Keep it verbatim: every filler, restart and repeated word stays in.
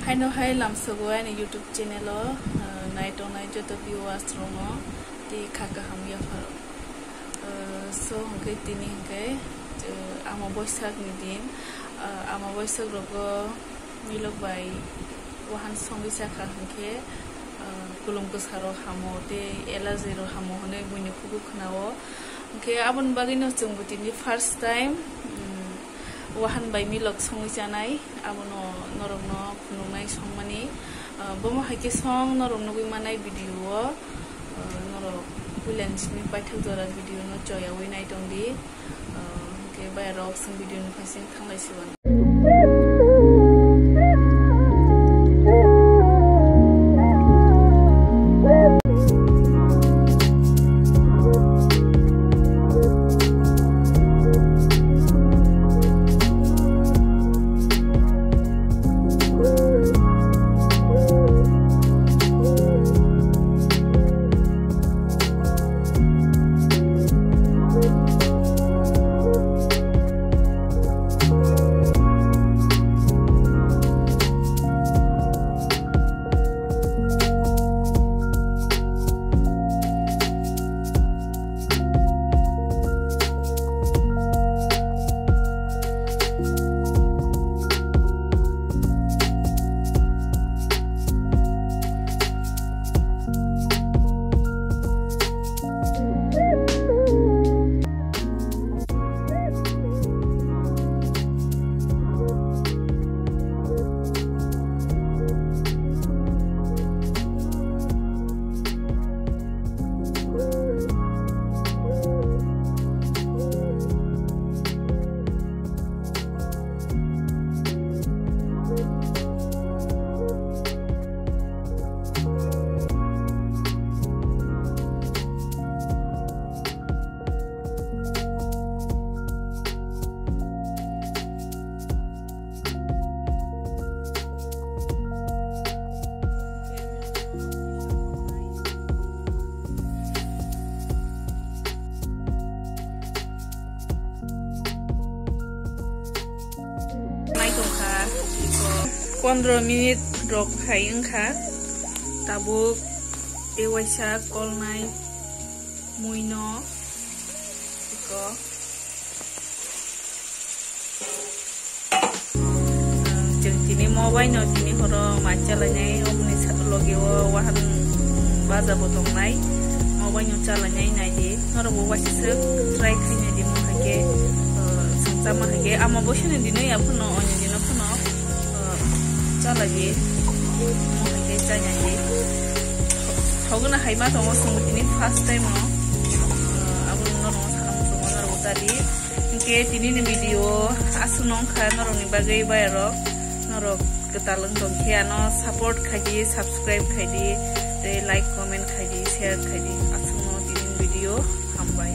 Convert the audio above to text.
Haino hai lamsogo ani YouTube channel o, uh, nai tongnai joto viewers rokno tei kha kaham yapharo. Uh, so hwnkhe tini hwnkhe, uh, Ama Boisak ni din, uh, Ama Boisak rogo milok bai wahan songwi chakha hwnkhe, uh, kulum kwsa rok hamo tei allergy rok hamo hwnwi buini khugo khwnao. Hwnkhe aboni bagwino chwngbo tini first time, um, wahan bai milok songwi chanai, abono norokno phunuknai songmani. Ah, bomo hai khe song norok nugwi manai video o, ah, norok puilani simi paithak jora video no choyawi nai tongdi. Ah, hwnkhe bayarok chwng video ni phaising thanglai siwan. Nai tongkha, pondro minute rok hai wngkha, tabuk tei waisa kolnai muino iko. Chwng tini mo baino tini horo mai chalainai, omoni sa-, loge o wahan baja bo tongnai, mo baino chalainai naidi, norok bo waisa swk try khainai di, mo hai khe, uh, chwng chama hai khe, Ama Boisani dino ya phano, onyo dino phano, uh, chalai di, mo hai khe chainai di. Thogna hai ma tongo, chwng tini first time no, uh, abo norok sana muchungo norok bo chadi. Hwnkhe tinini video aswk no wngkha, norokni bagwi bayarok, norok kwtal wng tongkhe ano support khaidi, subscribe khaidi, tei like, comment khaidi, share khaidi. Aswkno tinini video, hambai.